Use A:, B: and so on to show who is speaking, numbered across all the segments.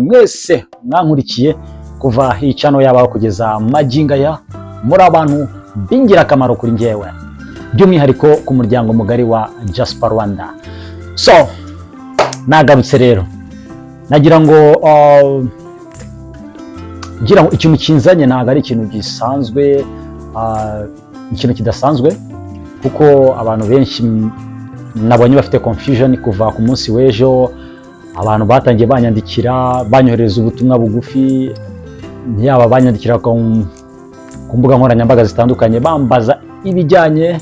A: Mwese mwankurikiye kuva iyi channel yabaho kugeza magingo aya, muri abantu b'ingirakamaro kuri njyewe, by'umwihariko ku muryango mugari wa Jasper Rwanda. So nagarutse rero, nagira ngo ngira ngo ikintu kinzanye ntabwo ari ikintu gisanzwe, ikintu kidasanzwe, kuko abantu benshi nabonye bafite confusion kuva ku munsi w'ejo. Abantu batangiye banyandikira, banyohereza ubutumwa bugufi, yaba banyandikira ku mbuga nkoranyambaga zitandukanye, bambaza ibijyanye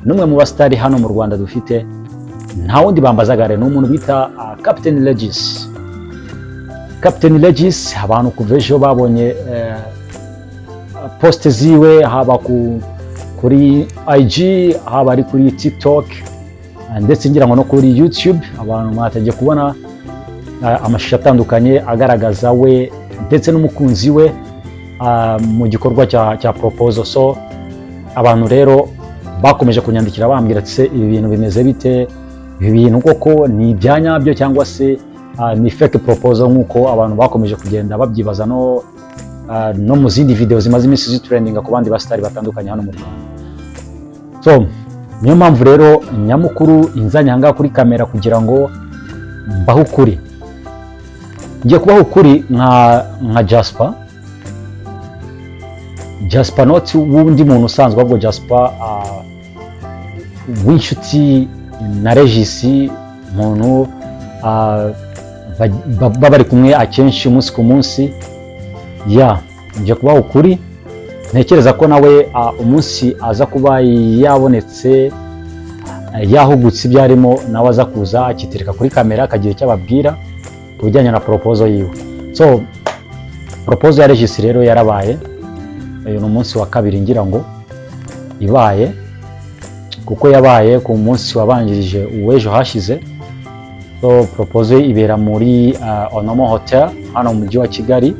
A: n'umwe mu basitari hano mu Rwanda dufite. Nta wundi bambazaga rero, ni umuntu bita Captain Regis. Captain Regis, abantu kuva ejo babonye post ziwe, haba kuri IG, haba ari kuri TikTok, ndetse ngira ngo no kuri YouTube, abantu mwatangiye kubona amashusho atandukanye agaragaza we ndetse n'umukunzi we mu gikorwa cya proposal. So abantu rero bakomeje kunyandikira bambwira ati: "Se ibi bintu bimeze bite? Ibi bintu koko ni ibya nyabyo cyangwa se ni fake proposal?" Nk'uko abantu bakomeje kugenda babyibaza no mu zindi video zimaze iminsi zitrendinga ku bandi basitari batandukanye hano mu Rwanda. So niyo mpamvu rero nyamukuru inzanye aha ngaha kuri kamera kugira ngo mbahe ukuri. Ngiye kubaha ukuri nka Jasper, Jasper not w'undi muntu usanzwe, ahubwo Jasper w'inshuti na Regis, umuntu baba bari kumwe akenshi umunsi ku munsi. Ya, ngiye kubaha ukuri. Ntekereza ko nawe umunsi aza kuba yabonetse, yahugutse ibyo arimo, nawe aza kuza akitereka kuri kamera, akagira icyo ababwira ku bijyanye na proposal yiwe. So proposal ya Regis rero yarabaye. Uyu ni umunsi wa kabiri ngira ngo ibaye, kuko yabaye ku munsi wabanjirije uw'ejo hashize. So proposal ibera muri Onomo Hotel hano mu mujyi wa Kigali,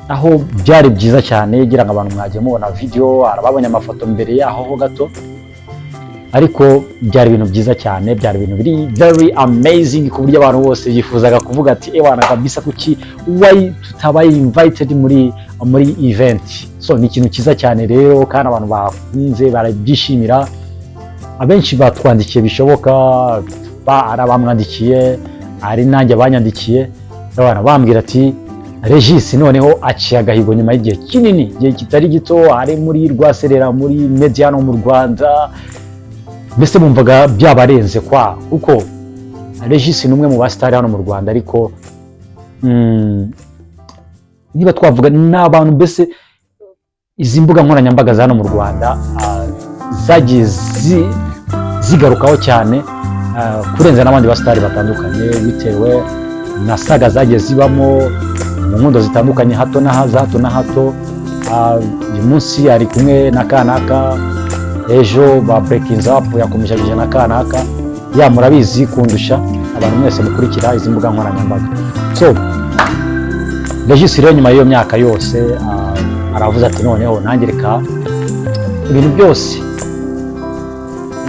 A: aho byari byiza cyane. Ngira ngo abantu mwagiye mubona video, harababonye amafoto mbere yaho ho gato, ariko byari ibintu byiza cyane, byari ibintu biri very amazing, ku buryo abantu bose bifuzaga kuvuga ati: "Ewana kabisa, kuki why tutabaye invited muri event?" So ni ikintu cyiza cyane rero, kandi abantu bakunze, barabyishimira. Abenshi batwandikiye bishoboka, ari abamwandikiye, ari nanjye banyandikiye, abantu bambwira ati: "Regis noneho aciye agahigo nyuma y'igihe kinini, igihe kitari gito ari muri rwaserera muri media no mu Rwanda." Mbese bumvaga byabarenze kwa, kuko Regis ni umwe mu basitari hano mu Rwanda, ariko niba twavuga ni abantu mbese izi mbuga nkoranyambaga za hano mu Rwanda zagiye zigarukaho cyane kurenza n'abandi basitari batandukanye, bitewe na saga zagiye zibamo mu nkundo zitandukanye hato na haza hato na hato. Uyu munsi ari kumwe na kanaka, ejo ba breaking up, yakomeje na kanaka. Ya, murabizi kundusha abantu mwese mukurikira izi mbuga nkoranyambaga. So Regis rero nyuma y'iyo myaka yose aravuze ati: "Noneho nanjye reka ibintu byose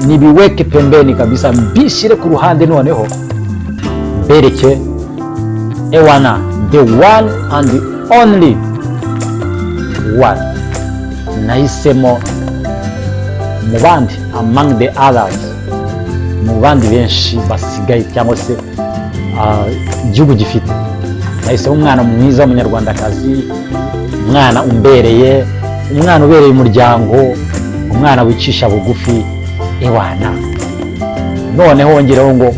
A: nibiweke pembeni kabisa, mbishyire ku ruhande, noneho mbereke ewana the one and the only one nahisemo mu bandi, among the others, mu bandi benshi basigaye cyangwa se igihugu gifite. Nahisemo umwana mwiza w'umunyarwandakazi, umwana umbereye, umwana ubereye umuryango, umwana wicisha bugufi, ewana noneho wongereho ngo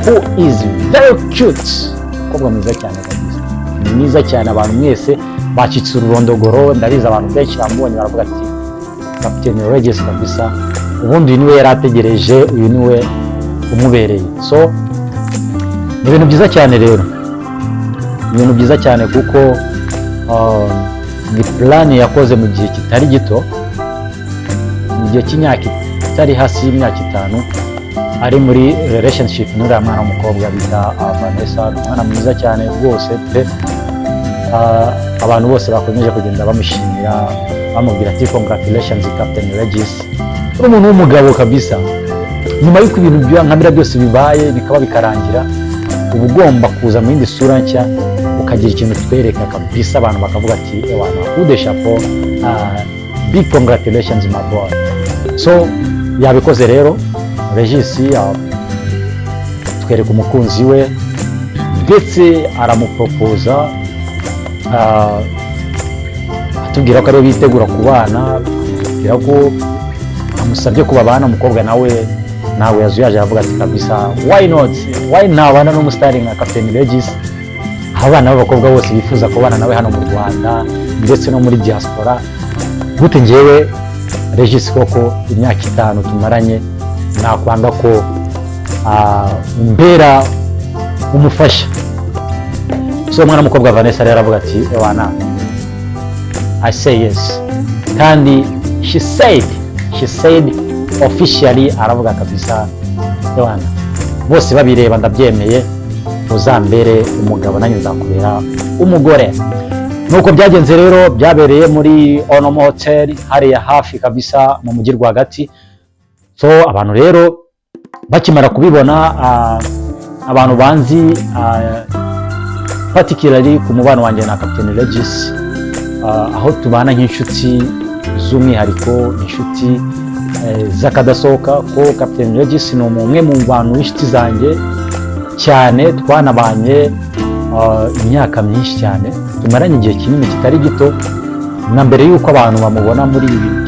A: who is very cute, umukobwa mwiza cyane kabisa, ni mwiza cyane." Abantu mwese bacitse ururondogoro, ndabizi abantu benshi bamubonye baravuga ati: "Kapiteni Regis kabisa, ubundi uyu niwe yari ategereje, uyu niwe umubereye." So ni ibintu byiza cyane rero, ni ibintu byiza cyane kuko ni plan yakoze mu gihe kitari gito, mu gihe cy'imyaka itari hasi y'imyaka 5 ari muri relationship n'uriya mwana w'umukobwa bita Vanessa. Ni umwana mwiza cyane rwose pe. Abantu bose bakomeje kugenda bamushimira, bamubwira ati: "Congratulations, Captain Regis, uri umuntu w'umugabo kabisa." Nyuma y'uko ibintu nka biriya byose bibaye, bikaba bikarangira, Uba ugomba kuza mu yindi sura nshya, ukagira ikintu twereka kabisa, abantu bakavuga ati: "Ewana, coup de chapeau, big congratulations, my boy." So yabikoze rero Regis, twereka umukunzi we ndetse aramupropoza, atubwira ko ariwe bitegura kubana, atubwira ko amusabye ko babana. Umukobwa nawe ntabwo yazuyaje, aravuga ati: "Kabisa, why not? Why ntabana n'umusitari nka Captain Regis, aho abana b'abakobwa bose bifuza kubana nawe hano mu Rwanda ndetse no muri diaspora? Gute njyewe Regis koko imyaka 5 tumaranye nakwanga ko umbera umufasha?" So umwana w'umukobwa Vanessa rero aravuga ati: "Ewana, I say yes." Kandi she said officially, aravuga kabisa: "Ewana, bose babireba, ndabyemeye, uzambere umugabo nanjye nzakubera umugore." Nuko byagenze rero. Byabereye muri Onomo Hotel hariya hafi kabisa mu mujyi rwagati. So abantu rero bakimara kubibona, abantu banzi, particularly ku mubano wanjye na Captain Regis, aho tubana nk'inshuti z'umwihariko, inshuti z'akadasohoka, ko Captain Regis ni umwe mu bantu b'inshuti zanjye cyane, twanabanye imyaka myinshi cyane, tumaranye igihe kinini kitari gito, na mbere y'uko abantu bamubona muri ibi bintu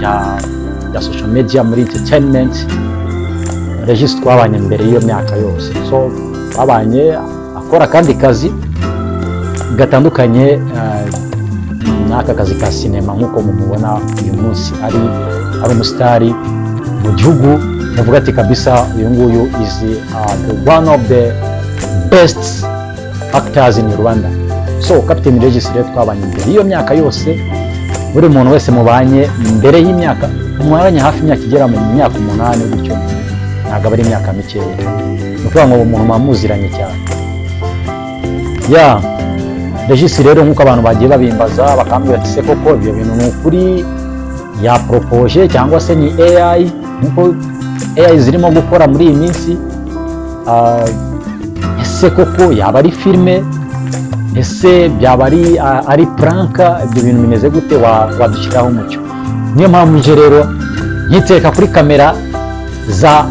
A: bya social media, muri entertainment. Regis twabanye mbere y'iyo myaka yose. So twabanye akora akandi kazi gatandukanye n'aka kazi ka sinema nk'uko mumubona uyu munsi ari umusitari mu gihugu, muvuga ati: "Kabisa uyu nguyu is the one of the best actors in Rwanda." So Captain Regis rero twabanye mbere y'iyo myaka yose. Buri muntu wese mubanye mbere y'imyaka, mubanye hafi imyaka igera mu myaka 8 gutyo, ntabwo aba ari imyaka mikeya. Ni ukuvuga ngo umuntu muba muziranye cyane. Ya Regis rero, nk'uko abantu bagiye babimbaza, bakambwira ati: "Se koko ibyo bintu ni ukuri yaporopoje cyangwa se ni AI nk'uko AI zirimo gukora muri iyi minsi? Ese koko yaba ari filime? Ese byaba ari prank? Ibyo bintu bimeze gute? Wadushyiraho umucyo." Niyo mpamvu nje rero nkiteka kuri kamera za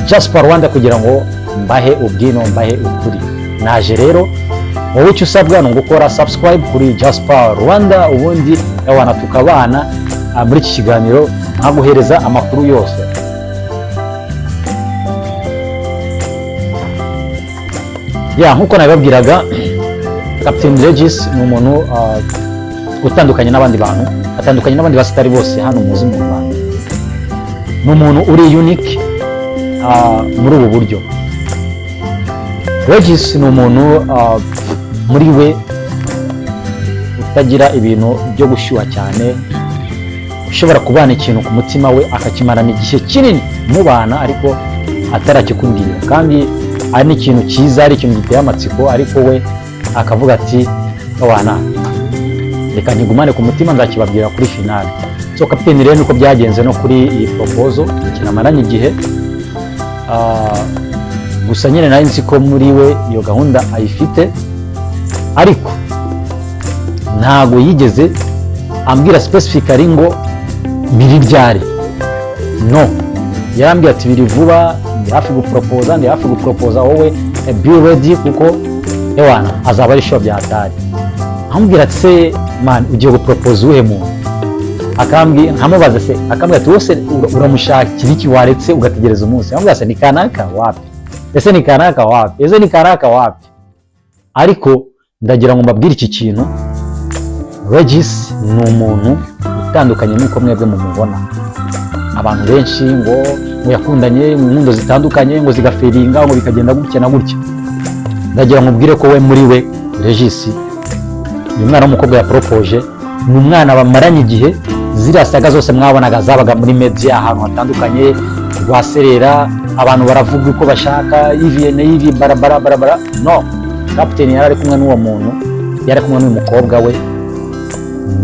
A: Jasper Rwanda kugira ngo mbahe ubwino, mbahe ukuri. Naje rero, wowe icyo usabwa ni ugukora subscribe kuri Jasper Rwanda, ubundi wana tukabana muri iki kiganiro, nkaguhereza amakuru yose. Ya, nkuko nabibabwiraga, Captain Regis ni umuntu utandukanye n'abandi bantu, atandukanye n'abandi basitari bose hano muzi mu Rwanda. Ni umuntu uri unique muri ubu buryo. Regis ni umuntu muri we utagira ibintu byo gushyuha cyane, ushobora kubana ikintu ku mutima we akakimarana igihe kinini mubana ariko atarakikubwira, kandi ari n'ikintu cyiza, ari ikintu giteye amatsiko, ariko we akavuga ati: "Wana, reka nkigumane ku mutima, nzakibabwira kuri finale." So kapiteni rero niko byagenze no kuri iyi proposal kinamaranye igihe. Gusa nyine nari nzi ko muri we iyo gahunda ayifite, ariko ntago yigeze ambwira specifically ngo biri ryari. No yarambwiye ati: "Biri vuba, ndi hafi guporopoza, ndi hafi guporopoza, wowe be ready kuko ewana azaba ari show byatari." Ambwira ati: "Se man, ugiye guporopoza uwuhe muntu?" Akambwira, nkamubaza se, akambwira ati: "Wose uramushakira iki? Waretse ugategereza umunsi?" Ambwira: "Se ni kanaka? Wapi. Ese ni kanaka? Wapi. Ese ni kanaka? Wapi." Ariko ndagira ngo mbabwire iki kintu: Regis ni umuntu utandukanye n'uko mwebwe mumubona. Abantu benshi ngo yakundanye mu nkundo zitandukanye, ngo zigaferinga, ngo bikagenda gutya na gutya. Ndagira ngo mbwire ko we, muri we, Regis, uyu mwana w'umukobwa yaporopoje ni umwana bamaranye igihe. Ziriya saga zose mwabonaga zabaga muri media ahantu hatandukanye, rwaserera, abantu baravuga uko bashaka, ivi na ivi, barabara barabara. No kapiteni yari ari kumwe n'uwo muntu, yari kumwe n'uyu mukobwa we,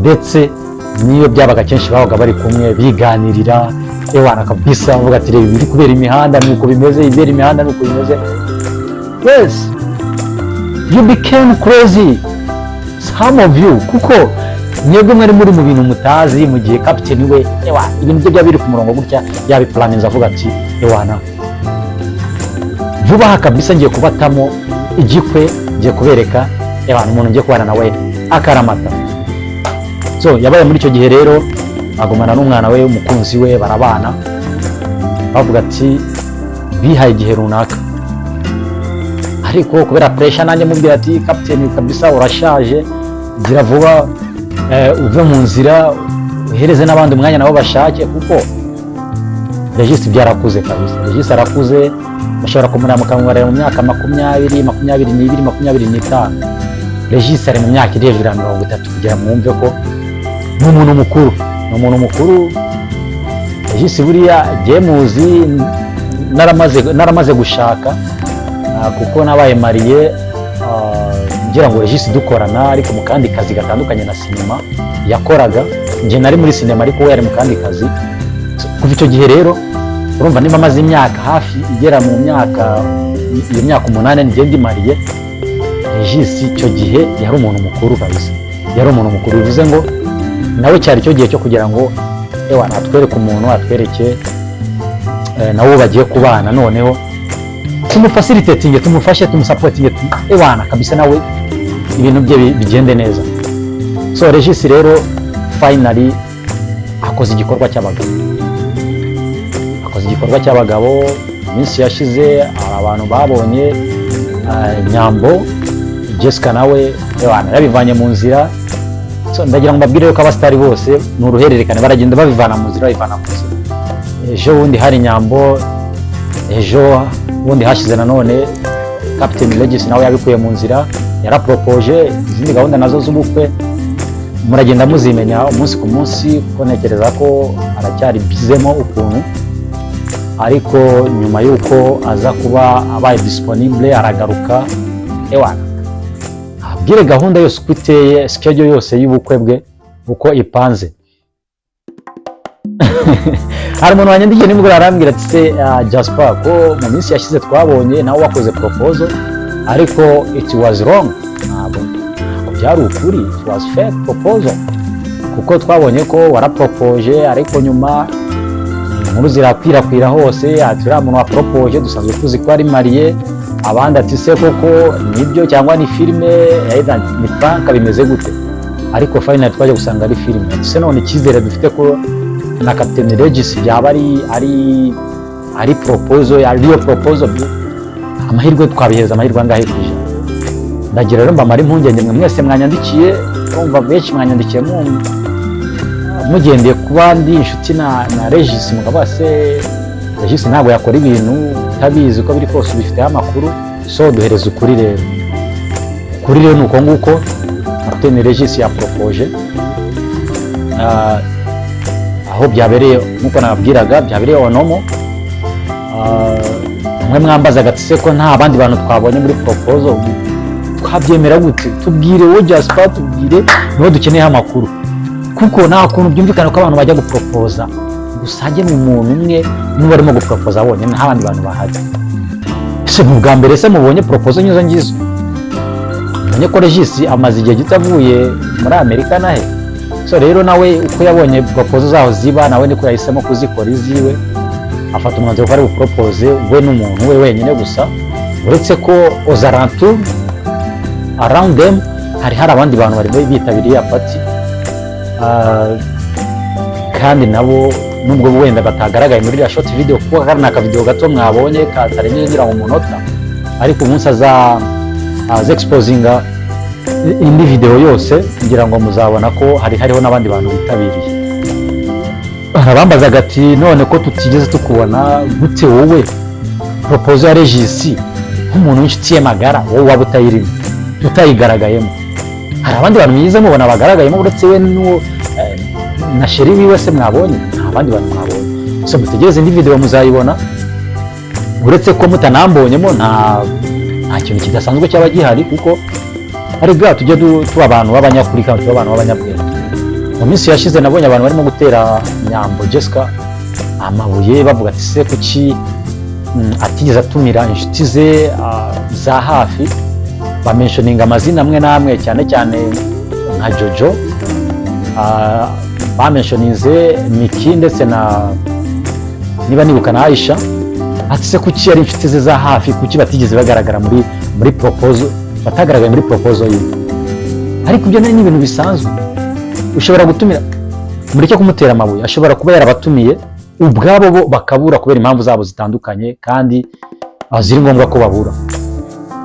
A: ndetse n'iyo byabaga kenshi babaga bari kumwe biganirira, ewana kabisa, bavuga ati: "Reba ibiri kubera imihanda nuko bimeze, ibera imihanda nuko bimeze." Yes. You became crazy, some of you, kuko mwebwe mwari muri mu bintu mutazi, mu gihe Captain we, ewa, ibintu bye byaba biri ku murongo gutya, yabiplaninze, avuga ati: "Ewana, vuba aha kabisa ngiye kubatamo igikwe, ngiye kubereka, ewana, umuntu ngiye kubana nawe akaramata." So yabaye muri icyo gihe rero, agumana n'umwana we, umukunzi we, barabana, bavuga ati bihaye igihe runaka. Ariko kubera pressure, nanjye mubwira ati: "Captain, kabisa urashaje, gira vuba uve mu nzira, uhereze n'abandi umwanya nabo bashake," kuko Regis byarakuze kabisa. Regis arakuze, bashobora kumureba mukamubara mu myaka 20, 22, 25. Regis ari mu myaka iri hejuru ya 30, kugira mwumve ko ni umuntu mukuru, ni umuntu mukuru. Regis buriya jye muzi naramaze gushaka, kuko nabaye marié, ngira ngo Regis dukorana, ariko mu kandi kazi gatandukanye na sinema yakoraga. Njye nari muri sinema, ariko we yari mu kandi kazi. Kuva icyo gihe rero, urumva niba amaze imyaka hafi igera mu myaka, iyo myaka 8 njye ndi marié, Regis icyo gihe yari umuntu mukuru kabisa, yari umuntu mukuru. Bivuze ngo nawe cyari cyo gihe cyo kugira ngo, ewa, atwereke umuntu, atwereke nawe bagiye kubana, noneho tumufacilitatinge, tumufashe, tumusupportinge, ewana, kabisa nawe ibintu bye bigende neza. So Regis rero finally akoze igikorwa cy'abagabo, akoze igikorwa cy'abagabo. Mu minsi yashize hari abantu babonye Nyambo Jessica nawe, ewana, yabivanye mu nzira. So, ndagira ngo mbabwire yuko abasitari bose ni uruhererekane, baragenda babivana mu nzira, babivana mu nzira. Ejo bundi hari Nyambo, ejo bundi hashize nanone Captain Regis nawe yabikuye mu nzira, yarapropoje. Izindi gahunda nazo z'ubukwe muragenda muzimenya umunsi ku munsi, kuko ntekereza ko aracyari bizemo ukuntu, ariko nyuma y'uko aza kuba abaye disponible aragaruka, ewana, abwire gahunda yose uko iteye, schedule yose y'ubukwe bwe uko ipanze. Hari umuntu wanyandikiye nimugoroba, arambwira ati: "Se Jasper, ko mu minsi yashize twabonye nawe wakoze proposal, ariko it was wrong, ntabwo byari ukuri, it was fake proposal, kuko twabonye ko warapropoje, ariko nyuma inkuru zirakwirakwira hose, ati uriya muntu wapropoje dusanzwe tuzi ko ari marié." Abandi ati: "Se koko nibyo cyangwa ni filime, either ni prank, bimeze gute?" Ariko finally twaje gusanga ari filime. Ati: "Se none icyizere dufite ko na Captain Regis byaba ari proposal, ari real proposal, amahirwe twabihereza amahirwe angahe ku ijana?" Ndagira rero mbamara impungenge mwe mwese mwanyandikiye. Urumva benshi mwanyandikiye mugendeye ku bandi inshuti na Regis, mukavuga: "Se Regis ntabwo yakora ibintu utabizi, uko biri kose ubifiteho amakuru." So duhereza ukuri rero. Ukuri rero ni uko nguko: Captain Regis yapropoje. Aho byabereye, nk'uko nababwiraga, byabereye Onomo. Mwe mwambazaga ati: "Se ko nta bandi bantu twabonye muri proposal, twabyemera gute? Tubwire wowe Jasper, tubwire, niho dukeneyeho amakuru," kuko nta kuntu byumvikana ko abantu bajya gupropoza gusa hajye mu muntu umwe niba barimo gupropoza bonyine, nta bandi bantu bahari. Ese ni ubwa mbere se mubonye proposal nk'izo ngizo? Menye ko Regis amaze igihe gito avuye muri Amerika nahe. So rero nawe uko yabonye proposal zaho ziba, nawe niko yahisemo kuzikora iziwe, afata umwanzuro ko ari bupropose we n'umuntu we wenyine gusa, uretse ko ozarantu around them hari abandi bantu bari bitabiriye party. Kandi nabo nubwo wenda batagaragaye muri iriya short video, kuko kari ni akavideo gato mwabonye katarengeje ngira ngo umunota, ariko umunsi aza exposinga indi video yose, ngira ngo muzabona ko hariho n'abandi bantu bitabiriye. Arabambazaga ati: "None ko tutigeze tukubona, gute wowe proposal ya Regis nk'umuntu w'inshuti ye magara, wowe waba utayirimo, utayigaragayemo? Hari abandi bantu mwize mubona bagaragayemo uretse we n'uwo na chéri wiwe se mwabonye? Nta bandi bantu mwabonye." So mutegereze indi video muzayibona. Uretse ko mutanambonyemo nta kintu kidasanzwe cyaba gihari, kuko ari bwa tujya tuba abantu b'abanyakuri kandi tuba abantu b'abanyabwenge. Mu minsi yashize nabonye abantu barimo gutera Nyambo Jessica amabuye, bavuga ati: "Se kuki atigeze atumira inshuti ze za hafi?" Bamentioninga amazina amwe n'amwe, cyane cyane nka Jojo, bamentioninze Miki ndetse na, niba nibuka, na Aisha. Ati se kuki yari inshuti ze za hafi, kuki batigeze bagaragara muri proposal, batagaragaye muri proposal yiwe? Ariko ibyo ni ibintu bisanzwe. Ushobora gutumira, mureke kumutera amabuye, ashobora kuba yarabatumiye ubwabo bo bakabura kubera impamvu zabo zitandukanye kandi ziri ngombwa ko babura.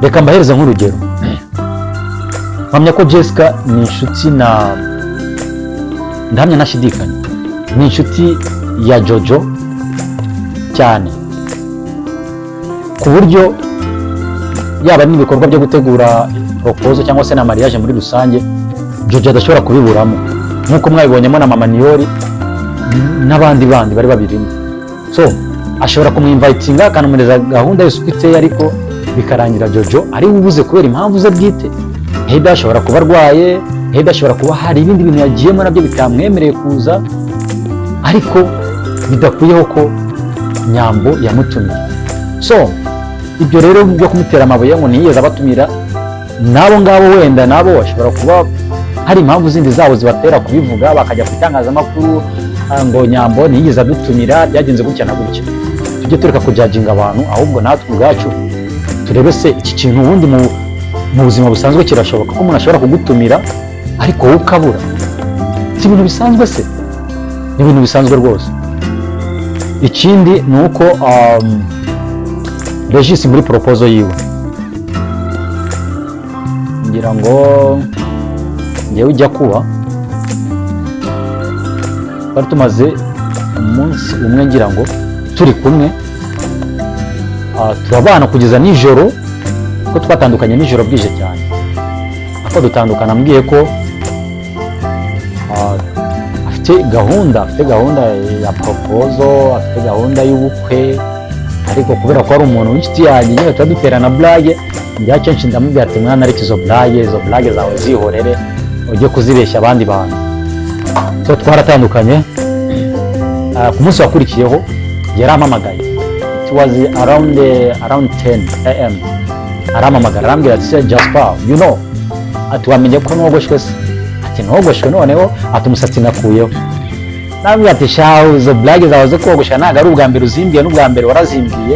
A: Reka mbahereze nk'urugero. Mpamya ko Jessica ni inshuti na, ndahamya ntashidikanya, ni inshuti ya Jojo cyane, ku buryo yaba n'ibikorwa byo gutegura proposal cyangwa se na mariage muri rusange, Jojo adashobora kubiburamo, nk'uko mwabibonyemo na Mama Niyori n'abandi bandi bari babirimo. So ashobora kumwinvitinga, akanamuhereza gahunda yose uko iteye, ariko bikarangira Jojo ari we ubuze kubera impamvu ze bwite. Heda ashobora kuba arwaye, Heda ashobora kuba hari ibindi bintu yagiyemo nabyo bitamwemereye kuza, ariko bidakuyeho ko Nyambo yamutumiye. So ibyo rero byo kumutera amabuye ngo ntiyigeze abatumira, n'abo ngabo wenda nabo bashobora kuba hari impamvu zindi zabo zibatera kubivuga, bakajya ku itangazamakuru ngo Nyambo ntiyigeze adutumira, byagenze gutya na gutya. Tujye tureka kujudginga abantu, ahubwo natwe ubwacu turebe se iki kintu ubundi mu buzima busanzwe kirashoboka ko umuntu ashobora kugutumira ariko wowe ukabura? Si ibintu bisanzwe se? Ni ibintu bisanzwe rwose. Ikindi ni uko Regis muri proposal yiwe, ngira ngo ngewe ujya kuba twari tumaze umunsi umwe, ngira ngo turi kumwe, turabana kugeza nijoro, ko twatandukanye nijoro bwije cyane. Ariko dutandukana ambwiye ko afite gahunda ya proposal, afite gahunda y'ubukwe. Ariko kubera ko ari umuntu w'inshuti yanjye nyine tuba duterana blague, njya kenshi ndamubwira ati: "Mwana, ariko izo blague zawe zihorere, ujye kuzibeshya abandi bantu." So twaratandukanye. Ku munsi wakurikiyeho yarampamagaye, it was around 10 am, arampamagara arambwira ati: "Se Jasper, ati wamenye ko nogoshwe se?" Ati: "Nogoshwe noneho," ati "umusatsi nakuyeho." Nambwira ati: "Shahu, izo blague zawe zo kogosha ntabwo ari ubwa mbere uzimbwiye, n'ubwa mbere warazimbwiye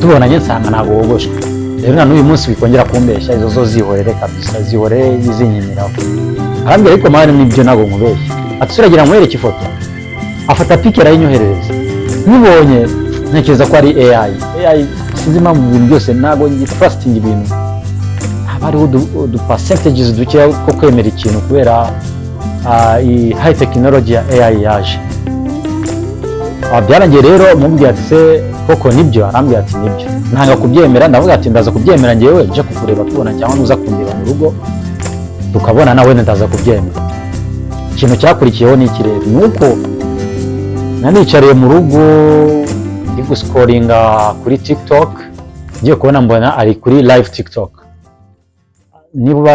A: tubonanye nsanga ntabwo wogoshwe. Rero na n'uyu munsi wikongera kumbeshya, izo zo zihorere kabisa, zihorere zinkiniraho." Arambwira: "Ariko man, nibyo, ntabwo nkubeshya." Ati: "Uragira nkwereke ifoto?" Afata pic arayinyoherereza. Nkibonye ntekereza ko ari AI. AI, sinzi impamvu ibintu byose ntabwo ngitrusting ibintu, haba hariho udu percentages dukeya two kwemera ikintu kubera iyi high technology ya AI yaje. Byarangiye rero mubwiye ati: "Se koko nibyo?" Arambwira ati: "Nibyo." Ntanga kubyemera, ndavuga ati: "Ndaza kubyemera ngewe nje kukureba tubona, cyangwa nuza kundeba mu rugo tukabona, nawe ndaza kubyemera." Ikintu cyakurikiyeho ni iki rero? Ni uko nanicariye mu rugo ndi guscrollinga kuri TikTok, ngiye kubona mbona ari kuri live TikTok. Niba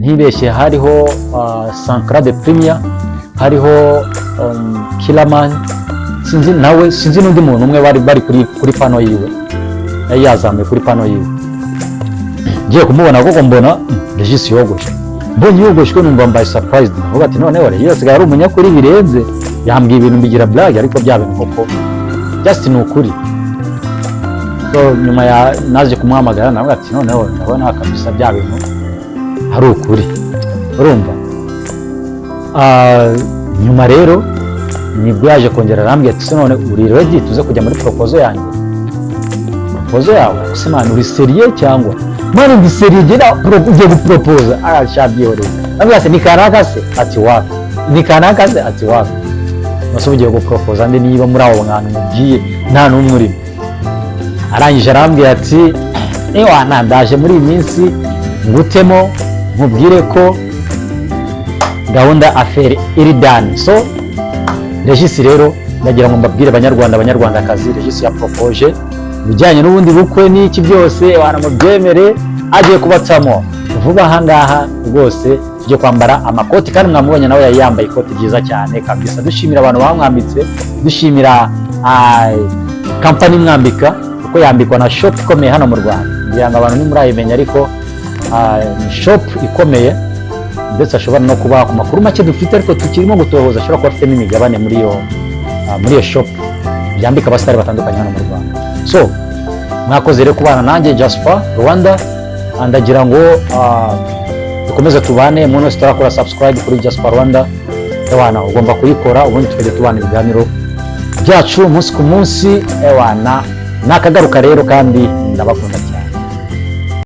A: ntibeshye hariho Sankara de Premier, hariho Killaman, sinzi nawe, sinzi n'undi muntu umwe bari kuri panel yiwe, yari yazamuye kuri panel yiwe. Ngiye kumubona koko mbona Regis yogoshe. Mbonye yogoshwe numva mbaye surprised, ndavuga ati: "Noneho Regis asigaye ari umunyakuri birenze, yambwiye ibintu mbigira blague, ariko bya bintu koko just ni ukuri." So nyuma ya naje kumuhamagara, navuga ati: "Noneho ndabona kabisa bya bintu ari ukuri." Urumva, nyuma rero nibwo yaje kongera arambwira ati: "Se none uri ready tuze kujya muri proposal yanjye?" "Proposal yawe se man, uri sérieux cyangwa?" "Man, ndi sérieux, genda ugiye guproposa." "Ah, sha, byihoreye." Ambwira: "Se ni kanaka se?" Ati: "Wapi." "Ni kanaka se?" Ati: "Wapi." "Nose ugiye guproposa ndi niba muri abo bantu mubwiye nta n'umwe urimo?" Arangije arambwira ati: "Ewana, ndaje muri iyi minsi ngutemo nkubwire ko gahunda affaire iri done." So Regis rero, ndagira ngo mbabwire, Banyarwanda, Abanyarwandakazi, Regis yapropoje ibijyanye n'ubundi bukwe n'iki byose, mubyemere, agiye kubatamo vuba aha ngaha rwose, tujye kwambara amakoti. Kandi mwamubonye nawe yari yambaye ikoti ryiza cyane kabisa. Dushimira abantu bamwambitse, dushimira kampani imwambika, kuko yambikwa na shop ikomeye hano mu Rwanda. Ngira ngo abantu ntimurayimenya, ariko Ni shop ikomeye, ndetse ashobora no kuba, ku makuru make dufite ariko tukirimo gutohoza, ashobora kuba afitemo imigabane muri iyo shop byambika abasitari batandukanye hano mu Rwanda. So mwakoze rero kubana nanjye Jasper Rwanda. Ndagira ngo dukomeze tubane. Umuntu wese utarakora subscribe kuri Jasper Rwanda, ewana, ugomba kuyikora, ubundi tukajya tubana ibiganiro byacu umunsi ku munsi. Ewana, nakagaruka rero, kandi ndabakunda cyane.